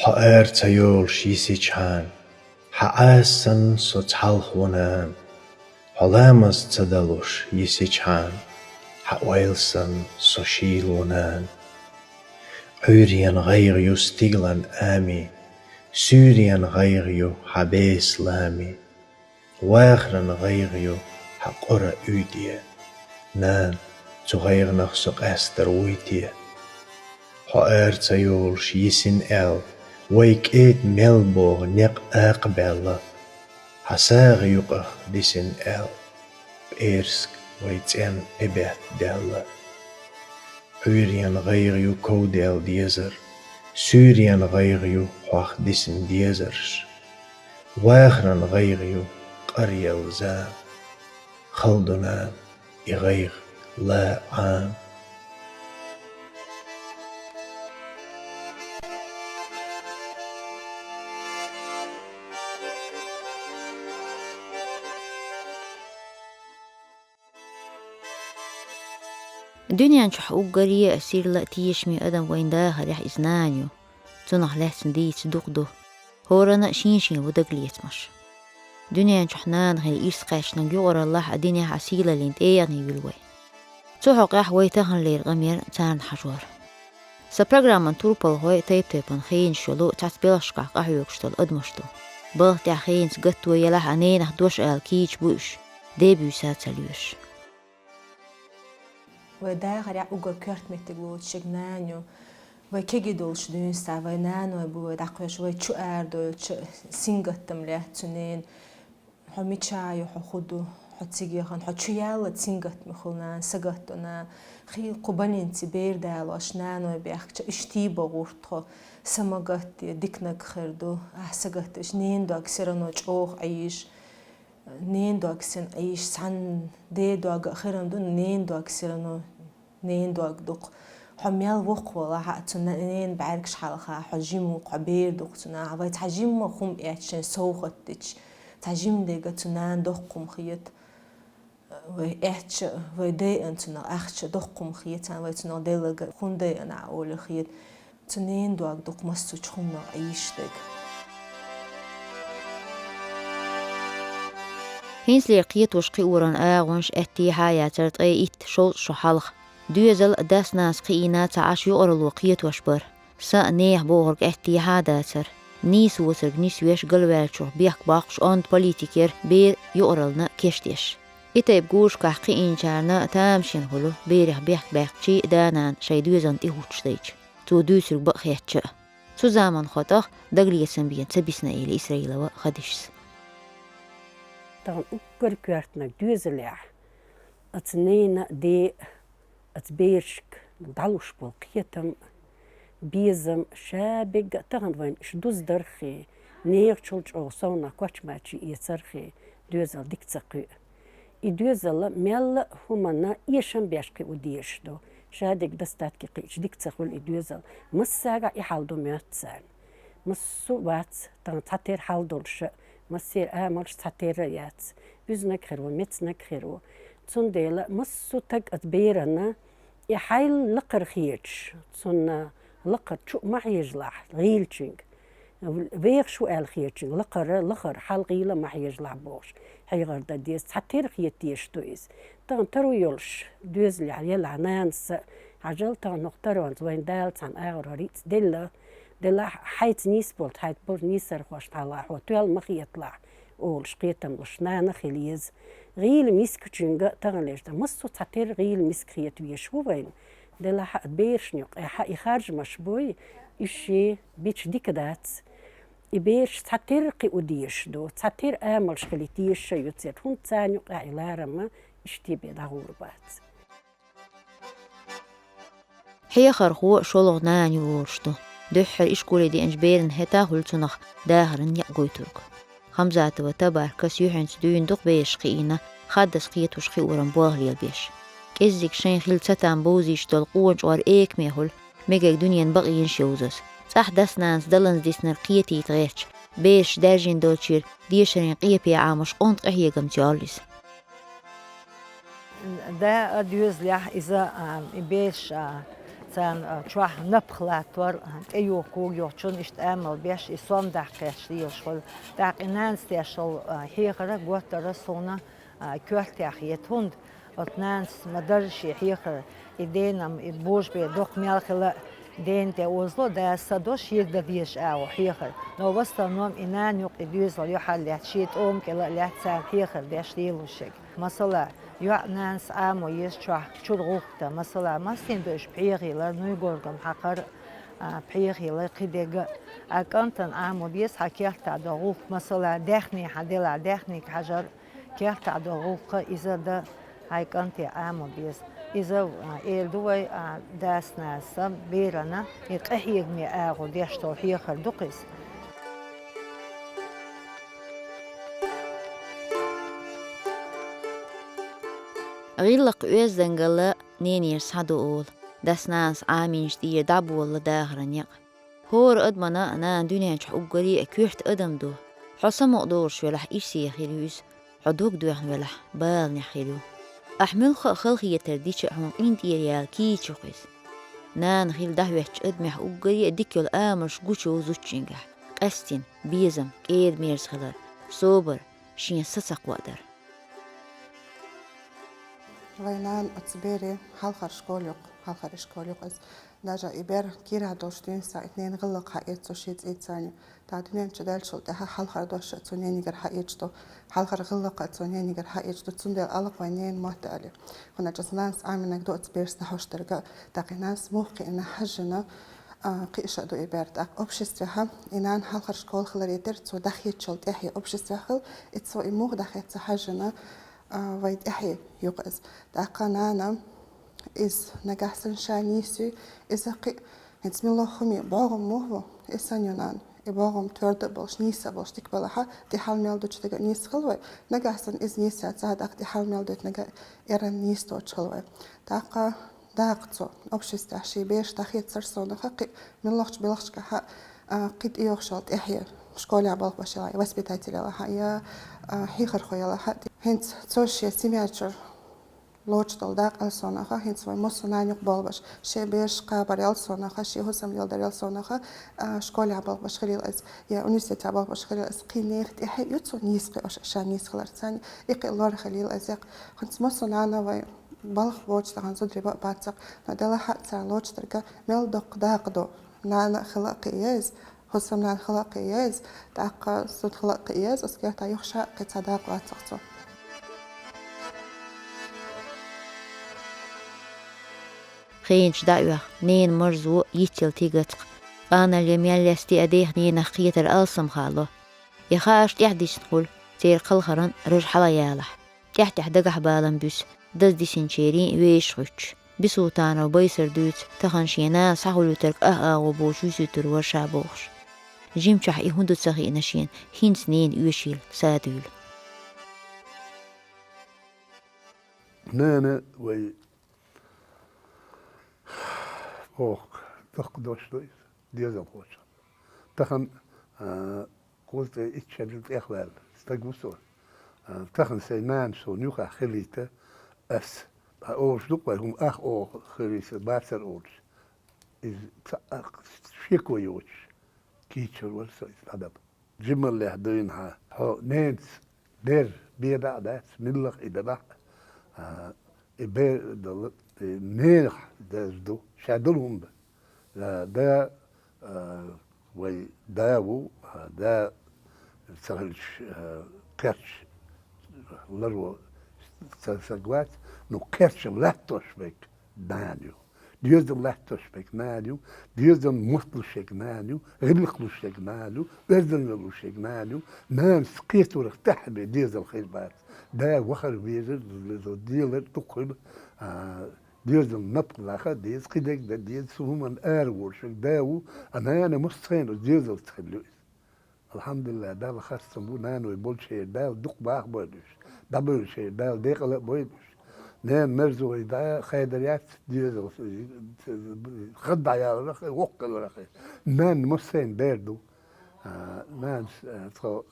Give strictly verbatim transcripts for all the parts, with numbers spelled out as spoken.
Хьо ара ца йолуш йисичхьана, хьан Ӏаса санна со цхьалха ву, нана. Хьо ламаз ца далуш йисичхьана, хьан ойла санна со шийла ву, нана. Ӏуьйренан гӀайгӀа ю стиглан ами, суьйренан гӀайгӀа ю хьан беса лами. Вахаран гӀайгӀа ю хьан къора уьйтӀе. Нана, цу гӀайгӀанах со къаьстар вуй те? Хьо ара ца йолуш йисина аьлла, вай кӀеда мел богӀу некъ акхабаьлла. Хьан сагӀа юкъах дисина аьлла, пӀераска вай цӀенна пе бетта даьлла. Ӏуьйренан гӀайгӀа ю ков дел дезар, суьйренан гӀайгӀа ю хьох дисина дезарш. Вахаран гӀайгӀа ю къаръелла зама. Хала ду, нана, и гӀайгӀа лан Ӏама. Дуьнен чохь уггаре а сирла а, тешаме адам вайн дахарехь иза нана ю. Цунах лаьцна дийца дукха ду. ХӀоранна а шен-шен ву дагалецамаш. Дуьнен чохь нана хила ирс кхаьчнарг юкъараллахь а, динехь а сийлаллин тӀегӀане вилла вай. Цу хьокъехь вай таханлера къамел царна хьажор. Сан программан турпалхой тайп-тайпана хенаш йолу, цхьацца белхашкахь къахьоьгуш долу адамаш ду. Балха тӀехь хенаца гатто елахь а, ненах дош ала кийча бу уьш, де буьйса ца лоьшуш. Вай дахарехь уггар коьрта меттиг лоцуш ерг нана ю. Вай кегий долчу дуьйна схьа вай наной бу вай дӀакхоьхьуш, вай чу арадойлучу сингаттам лаьтта цу ненан. Хьо мича ю, хьо хӀун ду, хьо цигахь хьо чу яллалц сингаттаме хуьлу, нана, сагатдо, нана. Хи кху балинце бер далош наной бехкача, иштта богӀурт тхо, са ма гатде, диканиг хир ду, ахь сагатдеш, ненан дог все равно чӀогӀа Ӏийша. Ненан дог сен Ӏийша, цхьана ден дог а хир ма ду, ненан дог все равно ненан дог ду-кх. Хьо мел воккха велахь а, цу на-, ненан бӀаьргаш хьалха хьо жима ву-кх, хьо бер ду-кх цу нахана. Вай цхьа жимма хӀума эцча шайн совгӀат дича, цхьа жима дерг цу нанна доккха хӀума хета. Вай эцча, вай дайъина цунах ахча доккха хӀума хета, царна вай цунах делларг хӀунда дайъина ахь олура хета. Цу ненан дог ду-кх массо а хӀуманах Ӏийша дерг. ХӀинцалера кхетош-кхиоран агӀонаш аьттехьа а яцара ткъе итт-шовзткъа шо хьалха. Доьзал дас-нанас кхиийна ца Ӏаш юкъаралло кхетош бара. Сан а, нехан бохург аьттехьа а дацара. Нийса воцург нисвеш, галваьллачух бехк боккхуш онда политика яра бер юкъараллина кешдеш. И тайпа гурашкахь кхиийначарна тамашийна хуьлу, берех бехк баьккхича а, да-нана шайн доьзална тӀехӀуттуш дайча, цо дуьйцург бакъ хетча а. Цу заманхо тӀаккха дагалецам бен ца бисна, элира Исраилова Хадишас. Тахана уггар коьртаниг доьзалехь, оцу ненан а, ден а, оцу берашка дӀалуш болу кхетам а, безам а, ша бегга а тахана вайна уьш дуздарх а, нехан чул чӀогӀа совнах кочмачий эцарх а, доьзал дика ца кхуьу. И доьзал мелла а хӀуманна эшам беш кхио дезаш ду. Ша дерг достатке кхиъча дика ца хуьлу и доьзал. Массагахь и хьал ду моьтту царна. Массо а вац тахана цхьатера хьал долуш а, массеран амалш цхьатера а яц. Буьзаниг хир ву, мецаниг хир ву. Цундела массо а стаг оцу берана и хьал лакхара хеташ, цунна лакхара чу а ма хьежалахь гӀийлачуьнга. Вехаш ву аьлла хетачуьнга лакхара, лахара хьал, гӀийла а ма хьежалахь бохуш, хьехар дан деза, цхьатера хета дезаш ду иза. Тахана таро йолуш доьзалехь елахь нанас а, хьажал, тахана хӀокху таронца вайна Дала цхьана агӀор хӀара йиц делла, делахь а хьайца нийса болчу, хьайца болчу нийсархошна хьалха хьо тоьлла ма хеталахь, олуш кхетам луш нана а хила еза. ГӀийла мискачуьнга а таханлерчу тӀе массо а цхьатера гӀийла миска хета везаш ву вайна. Делахь а берашна юкъахь и харжамаш буй, уьш шен бича дика дац. И бераш цхьатера кхио дезаш ду, цхьатера амалш хилийта дезаш а ю церан, хӀунда царна юкъахь и ларам а иштта бен дӀагӀур бац. Хьехархо шолгӀа нана ю олуш ду. Дуьххьара ишколе деанчу беран хӀета а хуьлу цунах дахаран некъ гойтург. Хамзатова Табаркас юьхьанца дуьйна дукха бераш кхиийна, хаддаза кхетош-кхиоран болх лелабеш. КӀеззиг шайн хилла цатам бовзийта долу къона чкъор экаме хуьлу, мегар дуьненан бакъонаш йовзаза. ЦӀахь дас-нанас даланза диснарг кхетийта гӀерташ, бераш даьржина долчуьра дешарийн къепе Ӏамош къонта къахьегамца йоллу иза. Да а доьзалехь иза, а, и бераш, а, Царна, а, чохь напха латтор, а, тӀеюху кога йолчун иштта амал беш, и сом даккхеташ лелаш хуьлу. ТӀаккха и нанас деш долу, а, хьехар а, готтар а суна, а, коьртехь хета, хӀунда оцу нанас ма-дарра шен хьехар, и денам, и божабе доккха мел хила а, дена тӀе озало, дас са до шега дан дезаш агӀо хьехар. Но в основном и нана юкъа и доьзал юьхьарлаьцна, шен тӀома кӀела а лаьцна царна хьехар деш лелош ерг. Масала, йоӀ нанас Ӏамо еза чохь чуьра гӀуллакх дан. Масала, мастийна ду уьш пхьегӀа хилар, нуй горгам хьакхар, а, пхьегӀа хилар, кхидерг а. А кӀантана Ӏамо беза хьан кертахь долу гӀуллакх, масала, даьхни хьан делахь, даьхниг хьажар, кертахь долу гӀуллакх а иза дан хьайн кӀанте Ӏамо беза. Иза, а, эр ду вай, а, дас-нанас а, берана, и къахьегаме агӀо деш долу хьехар ду-кх иза. ГӀиллакх, оьздангалла ненера схьа ду олу, дас-нанас Ӏамийнчу тӀера дӀаболла дахаран некъ. ХӀора адамана нана дуьнен чохь уггаре а коьрта адам ду. Хьо самукъадолуш велахь, ирсе хир ю иза, хьо дог доьхна велахь, баланехь хир ю. Ахь муьлхха а халахетар дича а, хьуна къинтӀера яла кийча ю-кх иза. Нана хила дӀахӀоьттучу адамехь уггаре а дика йолу амалш гучу зудчуьнгахь, къаьстина, безам, кӀеда-мерза хилар, собар, шен са ца кхоадар. Вайн нана оцу бере хьалхара школа ю-кх, хьалхара школа ю-кх иза. Даже и бер кийрахь долуш дуьйна схьа и ненан гӀиллакх хьаэца цо шен цӀийца. Та дуьнен чу даьллачул тӀаьхьа хьалхара дош а цо ненигара хьаэцаш ду, хьалхара гӀиллакх а цо ненигара хьаэцаш ду, цундела алапа вайн ненан мотт а али. ХӀунда аьлча нанас Ӏамийнарг ду оцу бераца дӀахьош дерг а, тӀаккха и нанас муха кхиъна хьаьжжина, а, кхиъна а ду и бер. ТӀаккха обществехь и нана хьалхара школа хиларе терра, цо дӀахецчул тӀаьхьа обществехь хила, и цо и муха дӀахецна хьаьжжина, а, вай тӀаьхье ю-кх иза. ТӀаккха нана иза нагахь санна ша нийса юй, иза кхин а хӀинца муьлхха хӀума бӀогӀам муха бу, и санна ю нана. И бӀогӀам твердо а болуш, нийса а болуш дика балахь а, тӀехьал мел долчу дерг а нийса хила вай. Нагахь санна иза нийса яц, тӀаккха тӀехьал мел дойту нагахь эрна нийса доцуш хила вай. ТӀаккха даккха цо, обществехь шен бераш дӀахецар сонах а, кхин а муьлххачу белхашкахь а, а, кхин тӀейогӀуш йолу тӀаьхье, школехь болх беш ялахь а, я воспитатель ялахь а, я, а, хьехархо ялахь а. ХӀинца цо шен семья чуьра лоцуш долу дакъа аьлла сонах а, хӀинца вайн массо а нана юкъа болх беш, шен бераш кхабар ялахь а сонах а, шен хӀусамлел дар ялахь а сонах а, а, школехь болх беш хилийла иза, я университетехь болх беш хилийла иза, кхин ненан тӀаьхье ю цо нийса кхиош, ша нийса хиларца, и кхин лор хилийла иза. ХӀинца массо а нана вайн балха боцуш тахана зударий бан а бац-кх, но делахь а царна лоцуш дерг а мел доккха дакъа ду. Нана а хила а кхиъна еза, хӀусамнана хила а кхиъна еза, тӀаккха зуда хила а кхиъна еза, оцу кертахь юха ша а кхин цхьа дакъа лац-кх цо. Хенаш дӀа а оьху, ненан марзо йицъяла тигац-кх. Къанале мел лаьцна а деха ненах кхетар алсамха ло. И хаарш тӀаьхьа дисина хуьлу, церан кхалхаран раж хьала ялахь. ТӀаьхь-тӀаьхьа дагахь балам буьсу, даза дисинчерийн а вешаш гӀуьттуш. Бисултанов Байсара дуьйцу, тахана шен нана схьахуьлуьйтург ах агӀо боцуш вуьсуьйтур вара ша бохуш. Жимчохь и хӀун ду ца хиъна шена, хӀинца ненан оьшийла садуьйла. Нана вай боху, доккха дош ду иза, дезалхочун. Тахана, а, кхузткъе итт шерал тӀехваьлла стаг ву со. А, тахана сайн нана суна юххехь хилийта ас, а, олуш ду-кх вай хӀума, ах оха хилийта бацара олуш. Иза цхьа а шеко йоцуш, кийчар вара со иза дӀадала. Жималлехь дуьйна хьан, хьо ненца дер бен дӀа а дац, милла а и делахь а, а, и бен дала, и ненах деза ду, ша долу хӀума дан. Да, да, а, вай да ву, а, да ца хилча, а, кхерч ларо ца, ца вац, ну, кхерчан латтош верг нана ю. Доьзал латтош верг нана ю, доьзалан мотт луш верг нана ю, гӀиллакх луш верг нана ю, оьздангалла луш верг нана ю. Нанас кхеторах тӀаьхьа бен дезал хир бац. Да вахар везар, дезал дукха хуьлу, а, доьзална напха лаха а деза, кхидерг дан деза, цу хӀуманна ара волуш верг да ву, а нана массо а хенахь доьзалца хилла ю иза. Алхьамдулиллахь, Далла хастам бу, наной болчеран Дала дукха баха бойла уьш, дӀабевллачеран Дала декъала а бойла уьш. Ненан мерзо и дӀа а хайдар яц, доьзалхо хадда дӀаяларх а, воккха хиларх а. Нанна массарна бер ду. А, нанас, а, тхо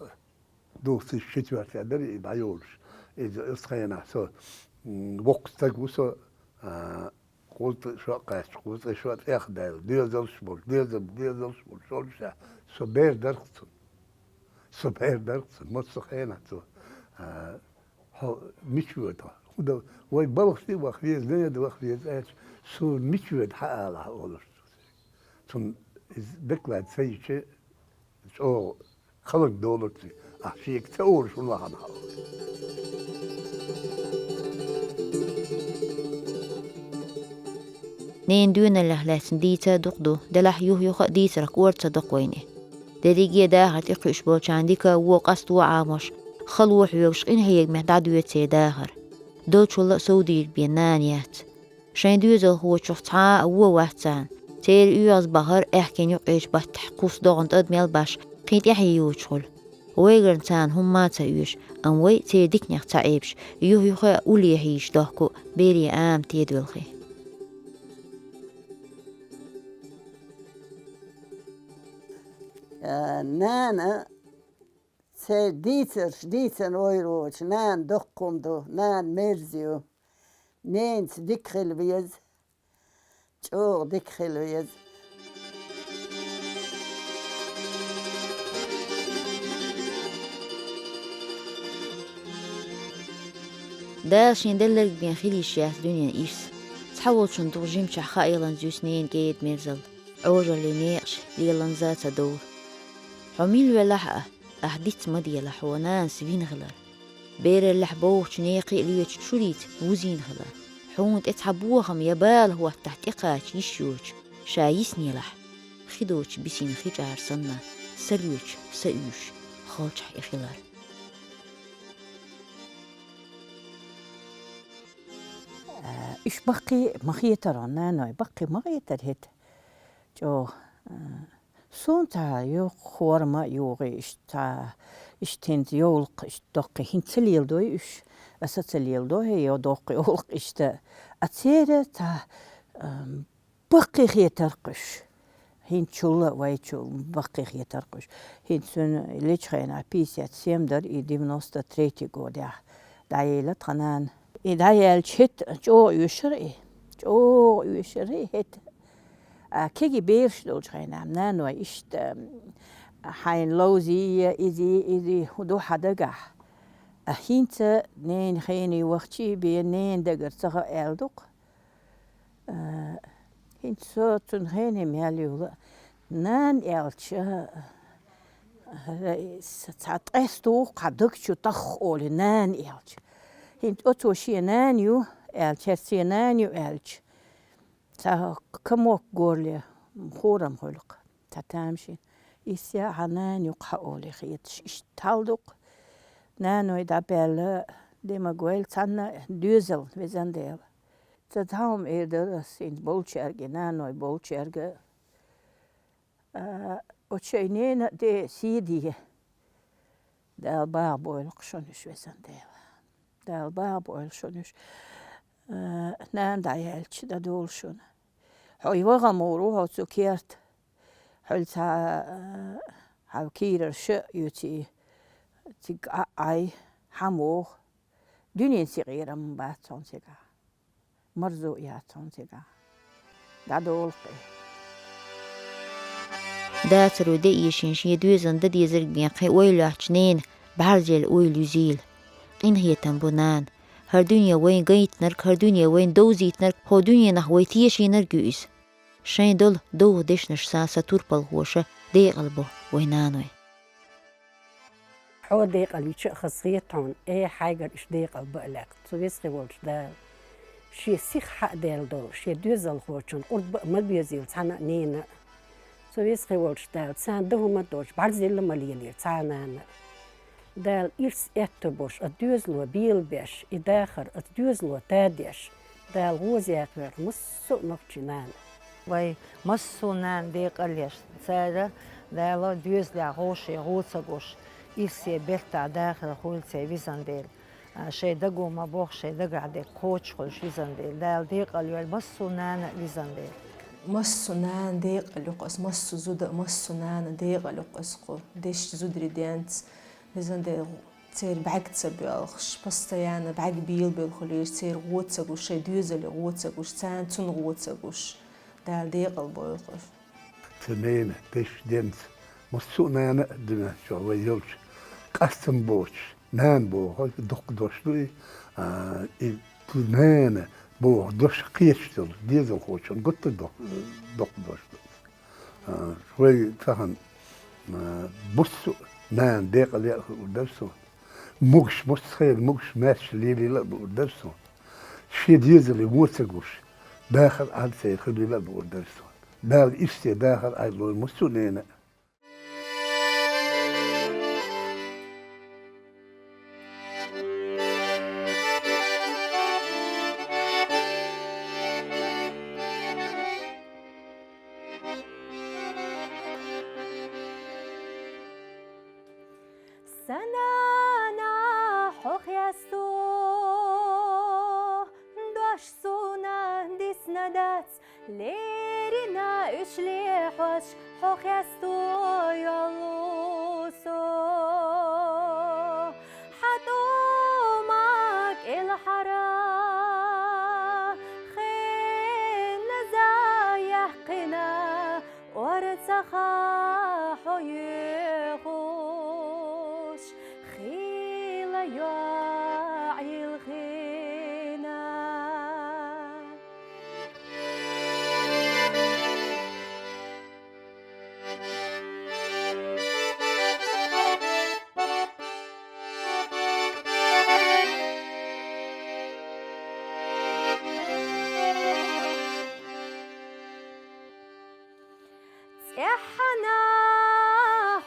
духсуш четвёртая дара и дӀайолуш. Иза оцу хенахь со, м, воккха стаг ву со, а, Кхузткъа шо кхаьчча, кхузткъа шо тӀехдаьлла, доьзалш болуш, доьзал, доьзалш болуш, шолуш а, со бер дарх цунна. Со бер дарх цунна, массо а хенахь цо, а, хьо мича воьду? ХӀунда вай балхашти ваха веза, неда ваха веза аьлча, суна мича воьду хьан алахь олуш. Цунна иза доклад ца йича, чӀогӀа хӀаллакдолура цуьнан, ахь шега ца олуш хӀун вахана хьо. Ненан доьналлех лаьцна дийца а дукха ду, делахь юх-юха а дийцарх кӀора ца доккху вайна. Дерриге а дахар тӀекхуьуш болчарна дика а, вон а къасто а Ӏамош, хало хьоьгуш къинхьегамехь дӀадоьду церан дахар. Долчул а совдийриг бен нана яц. Шайн доьзалхочух цхьа а вон вац царна. Церан оьгӀазбахар аьхкенан юккъерчу баттахь кхуссу догӀанан тӀад мел баш, кхин тӀаьхье йоцуш хуьлу. Вайгарна царна хӀумма а ца оьшу, амма вай церан диканех ца Ӏебаш, юх-юха а уллехь йийча дохку берийн Ӏама тедоьлхий. Э, нана, церан дийцарш дийцина ойла воцуш, нана доккха хӀума ду, нана мерза ю. Ненаца дика хила веза, чӀогӀа дика хила веза. Дала шен делларг бен хила йиш яц дуьненан ирс. Цхьаволчун дукха жимчохь хаийлан зуьйсу ненан кӀеда мерзалла, Ӏожаллин некъаш леланза а ца довла. Хьо мила велахь а, ахь диц ма делахь хьо нанас вина хилар. Бераллехь бовхачу некхий а лоьцучу шурийца вузийна хилар. Хьуна тӀе цхьа бохам я бала хӀоттахь тӀекхача йиш йоцуш, ша йиснелахь, хи доцучу бисина хи чӀара санна, са лоьцуш, са уьйш, халчахь и хилар. Э, уьш баккхий ма хетара, наной, баккхий ма хетара хӀета. ЧӀогӀа, э, суна цхьа йоккха форма а йогӀий, иштта цхьа, иштта хӀинца йовлакх, иштта доккхий, хӀинца ца леладой уьш, аса ца леладой, хӀе, йо, доккха йовлакх иштта. А церан цхьа, э, баккхий хетаркх уьш. ХӀинцачул а вайчул баккхий хетаркх уьш. ХӀинца цуьнан лечу хенахь пятьдесят семь дара и девяносто третий годехь. ДӀаелла тхан нана. И дӀаяьлча хӀетта чӀогӀа оьшура и. ЧӀогӀа оьшура и хӀетта. А кегий бераш долчу хенахь, наной, иштта, хьайна ловзий, изий, изий, хӀун ду хьан дагахь? А хӀинца ненан хене вахчий бен, ненан дагара ца хаьа аьлла ду-кх. Э, хӀинца со цуьнан хене мел йолу а, нана аьлча, э, цхьа ткъестух хьан даг чу тахха олий, нана аьлча. ХӀинца оцо шен нана ю аьлча, хӀара церан нана ю аьлча, цхьа комок горле хурам хуьлу-кх, цхьа тамашийна. Исс я хьан нана ю-кх хьан олий хеташ, иштта хьал ду-кх. Наной дӀабаьлла, де ма гойла, цхьанна доьзал, везан Дела. Ца цхьа хӀума эр дара ас хӀинца болчаьрга, наной болчаьрга. А, оцу шайн ненан а де сий де. Дала баха бойла-кх шуна уьш, везан Дела. Дала баха бойла шуна уьш. А, нана дӀаяьлча, дан долу шуна. Хьо и ваха мур ву хьо цу керта. Хьуьлла цхьа, а, хьан кийрара ша а оьций, цига а Ӏай, хьан вогӀу? Дуьненан синкъерам бац хьуна цигахь. Марзо а яц хьуна цигахь. ДӀадолу-кх и. Дацаро де эшийна шен доьзална дан дезарг бен кхин ойла йоцчу ненан бӀаьрзелла ойла юзийла. Къинхетам бу нана. ХӀара дуьне вайна гайтинарг, хӀара дуьне вайна довзийтинарг, хӀокху дуьненах вай тешийнарг ю иза. Шайн долу довха дешнаш сан, сан турпалхоша, декъала бо вай наной. Хьо декъала йича а хазахета хьуна, э, хьайгара иштта декъала бан а лаьцна, цу веза хи волчу Дала шен сиха хьа а даьлла долу шен доьзалхочунна къурба а ма доьзийла цхьана а ненан а. Цу веза хи волчу Дала царна дан хӀума а доцуш, бӀаьрзелла а ма лелийла цхьа а нана а. Дала ирс аьтто болуш, а доьзало белабеш, и дахар а доьзало тадеш, Дала гӀоза яккхийла массо а нохчийн нана. Вай массо а нана декъалъеш, цара Дала доьзалехь гӀовше гӀо ца гуш, ирсе бертахь дахар хуьлу церан, везан Дела. А, шайн даго ма бохху, шайн дагахь дерг кхочуш хуьлуш, везан Дела. Дала декъала йойла массо а нана а, везан Дела. Массо а нана декъала ю-кх ас, массо а зуда а, массо а нана декъала ю-кх ас кху дешчу зударий денца. Везан Дела, Церан бӀаьрг ца боаллаш, постоянно бӀаьрг белабелла хуьлуш, церан гӀо ца гуш, шоай доьзале гӀо ца гуш, царна цунна гӀо ца гуш. Дала декъала бойла уж. Цу ненан дешан денца массо а нана а дуьнен чу вай йолча, къастам боцуш, нана боху, дуккха дош ду и, а, и цу нана боху дош кхеташ долу дезалхочунна гуттар а доккха, доккха дош ду. А, вай цхьана, а, массо а нана декъала яа хуур дара суна. Могуш, массо а хенахь могуш, маьрша лелийла а буур дара суна. Шен доьзале гӀо ца гуш, дахар Ӏад церан хуьлийла а буур дара суна. Дала иштта дахар Ӏад лойла массо а ненан а. Сан нана, хьо хесто, дош суна дисна дац, леррина уьш лехьош, хьо хесто йолу со. Хьан тӀома кӀелхьара хеназа яьккхина, орцахьа хьо йоьхуш, хийла йоӀ йилхина. ЦӀеххьана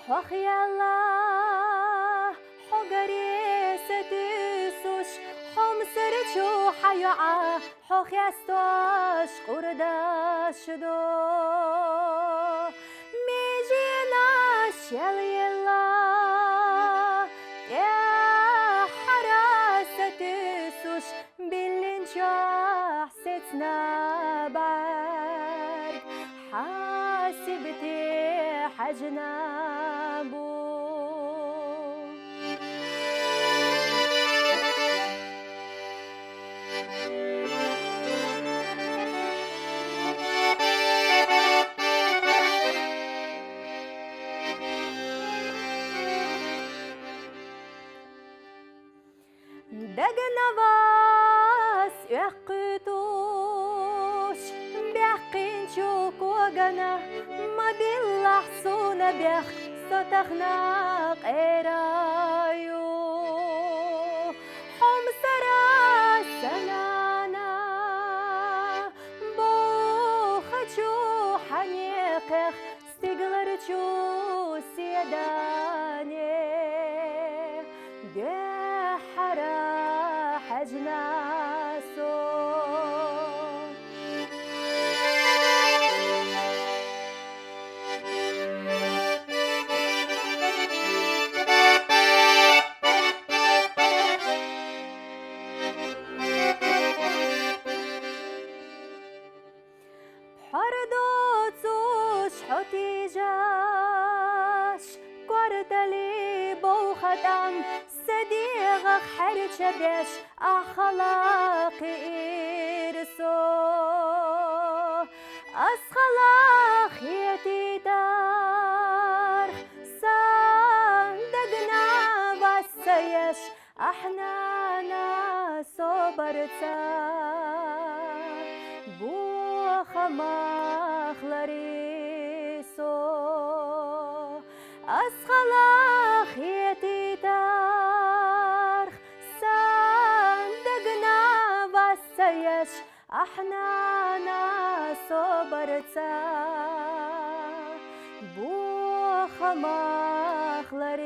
хьох яьлла, хьоьгара сатуьйсуш, хьомсара чу хьан йоӀа хьо хестош къурдаш до. Меженаш шелъелла, тӀаьххьара сатуьйсуш, биллинчохь сецна бӀаьрг, хьан сибате хьаьжна бу. Дагна вас оьккхуьйтуш, баьккхинчу когана, ма биллахь суна бехк, со тахана къера ю. Хьомсара сан нана, бохучу хьан некхех, стигаларчу седане, дуьххьара хьаьжна со. Пхьор доцуш хьо тийжаш, кортали бовха тӀам, сан дегӀах хьерча беш, ахь хала кхиира со. Ас хала хетийтарх, сан дагна вас ца еш, ахь нана собарца бохамах лари со. Ас хала хетийтарх, сан дагна вас ца еш, ахь нана собарца бохамах лари